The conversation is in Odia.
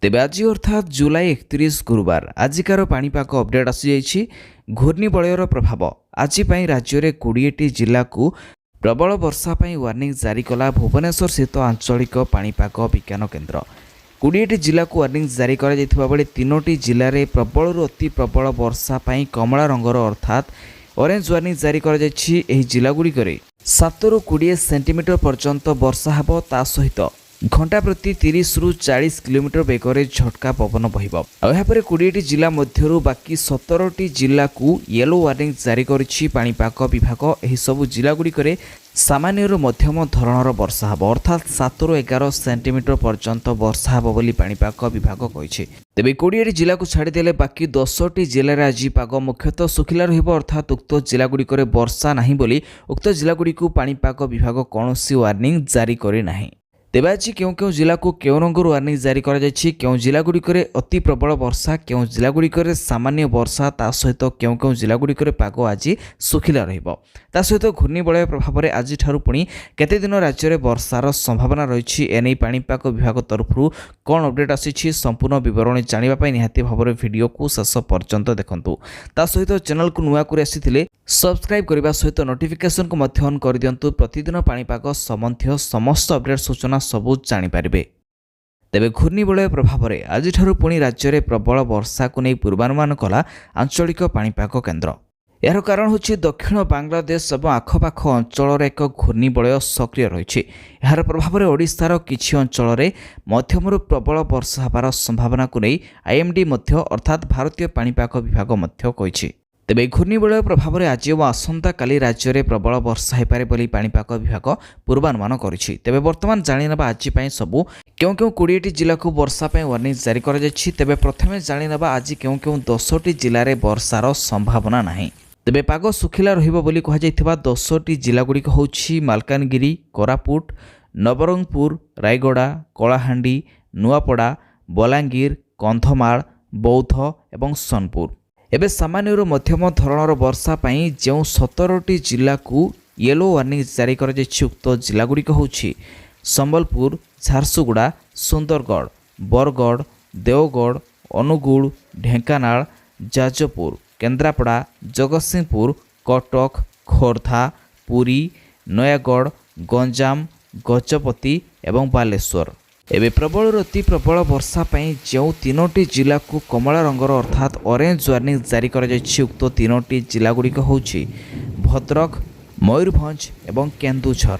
ତେବେ ଆଜି ଅର୍ଥାତ୍ ଜୁଲାଇ 31 ଗୁରୁବାର ଆଜିକାର ପାଣିପାଗ ଅପଡେଟ୍ ଆସିଯାଇଛି। ଘୂର୍ଣ୍ଣିବଳୟର ପ୍ରଭାବ ଆଜି ପାଇଁ ରାଜ୍ୟରେ 20ଟି ଜିଲ୍ଲାକୁ ପ୍ରବଳ ବର୍ଷା ପାଇଁ ୱାର୍ଣ୍ଣିଂ ଜାରି କଲା ଭୁବନେଶ୍ୱର ସ୍ଥିତ ଆଞ୍ଚଳିକ ପାଣିପାଗ ବିଜ୍ଞାନ କେନ୍ଦ୍ର। 20ଟି ଜିଲ୍ଲାକୁ ୱାର୍ଣ୍ଣିଂ ଜାରି କରାଯାଇଥିବା ବେଳେ ତିନୋଟି ଜିଲ୍ଲାରେ ପ୍ରବଳରୁ ଅତି ପ୍ରବଳ ବର୍ଷା ପାଇଁ କମଳା ରଙ୍ଗର ଅର୍ଥାତ୍ ଅରେଞ୍ଜ ୱାର୍ଣ୍ଣିଂ ଜାରି କରାଯାଇଛି। ଏହି ଜିଲ୍ଲାଗୁଡ଼ିକରେ 7ରୁ 20 ସେଣ୍ଟିମିଟର ପର୍ଯ୍ୟନ୍ତ ବର୍ଷା ହେବ। ତା ସହିତ ଘଣ୍ଟା ପ୍ରତି 30ରୁ 40 କିଲୋମିଟର ବେଗରେ ଝଟକା ପବନ ବହିବ। ଆଉ ଏହାପରେ 20ଟି ଜିଲ୍ଲା ମଧ୍ୟରୁ ବାକି 17ଟି ଜିଲ୍ଲାକୁ ୟେଲୋ ୱାର୍ଣ୍ଣିଂ ଜାରି କରିଛି ପାଣିପାଗ ବିଭାଗ। ଏହିସବୁ ଜିଲ୍ଲାଗୁଡ଼ିକରେ ସାମାନ୍ୟରୁ ମଧ୍ୟମ ଧରଣର ବର୍ଷା ହେବ, ଅର୍ଥାତ୍ 7ରୁ 11 ସେଣ୍ଟିମିଟର ପର୍ଯ୍ୟନ୍ତ ବର୍ଷା ହେବ ବୋଲି ପାଣିପାଗ ବିଭାଗ କହିଛି। ତେବେ 20ଟି ଜିଲ୍ଲାକୁ ଛାଡ଼ିଦେଲେ ବାକି 10ଟି ଜିଲ୍ଲାରେ ଆଜି ପାଗ ମୁଖ୍ୟତଃ ଶୁଖିଲା ରହିବ, ଅର୍ଥାତ୍ ଉକ୍ତ ଜିଲ୍ଲାଗୁଡ଼ିକରେ ବର୍ଷା ନାହିଁ ବୋଲି ଉକ୍ତ ଜିଲ୍ଲାଗୁଡ଼ିକୁ ପାଣିପାଗ ବିଭାଗ କୌଣସି ୱାର୍ଣ୍ଣିଂ ଜାରି କରିନାହିଁ। ତେବେ ଆଜି କେଉଁ କେଉଁ ଜିଲ୍ଲାକୁ କେଉଁ ରଙ୍ଗର ୱାର୍ଣ୍ଣିଂ ଜାରି କରାଯାଇଛି, କେଉଁ ଜିଲ୍ଲାଗୁଡ଼ିକରେ ଅତି ପ୍ରବଳ ବର୍ଷା, କେଉଁ ଜିଲ୍ଲାଗୁଡ଼ିକରେ ସାମାନ୍ୟ ବର୍ଷା, ତା ସହିତ କେଉଁ କେଉଁ ଜିଲ୍ଲାଗୁଡ଼ିକରେ ପାଗ ଆଜି ଶୁଖିଲା ରହିବ, ତା ସହିତ ଘୂର୍ଣ୍ଣିବଳୟ ପ୍ରଭାବରେ ଆଜିଠାରୁ ପୁଣି କେତେ ଦିନ ରାଜ୍ୟରେ ବର୍ଷାର ସମ୍ଭାବନା ରହିଛି, ଏନେଇ ପାଣିପାଗ ବିଭାଗ ତରଫରୁ କ'ଣ ଅପଡେଟ୍ ଆସିଛି, ସମ୍ପୂର୍ଣ୍ଣ ବିବରଣୀ ଜାଣିବା ପାଇଁ ନିହାତି ଭାବରେ ଭିଡ଼ିଓକୁ ଶେଷ ପର୍ଯ୍ୟନ୍ତ ଦେଖନ୍ତୁ। ତା ସହିତ ଚ୍ୟାନେଲକୁ ନୂଆ କରି ଆସିଥିଲେ ସବସ୍କ୍ରାଇବ୍ କରିବା ସହିତ ନୋଟିଫିକେସନକୁ ମଧ୍ୟ ଅନ୍ କରିଦିଅନ୍ତୁ। ପ୍ରତିଦିନ ପାଣିପାଗ ସମ୍ବନ୍ଧୀୟ ସମସ୍ତ ଅପଡେଟ୍ ସୂଚନା ସବୁ ଜାଣିପାରିବେ। ତେବେ ଘୂର୍ଣ୍ଣିବଳୟ ପ୍ରଭାବରେ ଆଜିଠାରୁ ପୁଣି ରାଜ୍ୟରେ ପ୍ରବଳ ବର୍ଷାକୁ ନେଇ ପୂର୍ବାନୁମାନ କଲା ଆଞ୍ଚଳିକ ପାଣିପାଗ କେନ୍ଦ୍ର। ଏହାର କାରଣ ହେଉଛି ଦକ୍ଷିଣ ବାଂଲାଦେଶ ଏବଂ ଆଖପାଖ ଅଞ୍ଚଳରେ ଏକ ଘୂର୍ଣ୍ଣିବଳୟ ସକ୍ରିୟ ରହିଛି। ଏହାର ପ୍ରଭାବରେ ଓଡ଼ିଶାର କିଛି ଅଞ୍ଚଳରେ ମଧ୍ୟମରୁ ପ୍ରବଳ ବର୍ଷା ହେବାର ସମ୍ଭାବନାକୁ ନେଇ ଆଇଏମ୍ଡି ମଧ୍ୟ ଅର୍ଥାତ୍ ଭାରତୀୟ ପାଣିପାଗ ବିଭାଗ ମଧ୍ୟ କହିଛି। ତେବେ ଏହି ଘୂର୍ଣ୍ଣିବଳୟ ପ୍ରଭାବରେ ଆଜି ଓ ଆସନ୍ତାକାଲି ରାଜ୍ୟରେ ପ୍ରବଳ ବର୍ଷା ହୋଇପାରେ ବୋଲି ପାଣିପାଗ ବିଭାଗ ପୂର୍ବାନୁମାନ କରିଛି। ତେବେ ବର୍ତ୍ତମାନ ଜାଣିନେବା ଆଜି ପାଇଁ ସବୁ କେଉଁ କେଉଁ 20ଟି ଜିଲ୍ଲାକୁ ବର୍ଷା ପାଇଁ ୱାର୍ଣ୍ଣିଂ ଜାରି କରାଯାଇଛି। ତେବେ ପ୍ରଥମେ ଜାଣିନେବା ଆଜି କେଉଁ କେଉଁ 10ଟି ଜିଲ୍ଲାରେ ବର୍ଷାର ସମ୍ଭାବନା ନାହିଁ। ତେବେ ପାଗ ଶୁଖିଲା ରହିବ ବୋଲି କୁହାଯାଇଥିବା 10ଟି ଜିଲ୍ଲାଗୁଡ଼ିକ ହେଉଛି ମାଲକାନଗିରି, କୋରାପୁଟ, ନବରଙ୍ଗପୁର, ରାୟଗଡ଼ା, କଳାହାଣ୍ଡି, ନୂଆପଡ଼ା, ବଲାଙ୍ଗୀର, କନ୍ଧମାଳ, ବୌଦ୍ଧ ଏବଂ ସୋନପୁର। ଏବେ ସାମାନ୍ୟରୁ ମଧ୍ୟମ ଧରଣର ବର୍ଷା ପାଇଁ ଯେଉଁ 17ଟି ଜିଲ୍ଲାକୁ ୟେଲୋ ୱାର୍ଣ୍ଣିଂ ଜାରି କରାଯାଇଛି, ଉକ୍ତ ଜିଲ୍ଲାଗୁଡ଼ିକ ହେଉଛି ସମ୍ବଲପୁର, ଝାରସୁଗୁଡ଼ା, ସୁନ୍ଦରଗଡ଼, ବରଗଡ଼, ଦେଓଗଡ଼, ଅନୁଗୁଳ, ଢେଙ୍କାନାଳ, ଯାଜପୁର, କେନ୍ଦ୍ରାପଡ଼ା, ଜଗତସିଂହପୁର, କଟକ, ଖୋର୍ଦ୍ଧା, ପୁରୀ, ନୟାଗଡ଼, ଗଞ୍ଜାମ, ଗଜପତି ଏବଂ ବାଲେଶ୍ୱର। ଏବେ ପ୍ରବଳରୁ ଅତି ପ୍ରବଳ ବର୍ଷା ପାଇଁ ଯେଉଁ ତିନୋଟି ଜିଲ୍ଲାକୁ କମଳା ରଙ୍ଗର ଅର୍ଥାତ୍ ଅରେଞ୍ଜ ୱାର୍ଣ୍ଣିଂ ଜାରି କରାଯାଇଛି, ଉକ୍ତ ତିନୋଟି ଜିଲ୍ଲାଗୁଡ଼ିକ ହେଉଛି ଭଦ୍ରକ, ମୟୂରଭଞ୍ଜ ଏବଂ କେନ୍ଦୁଝର।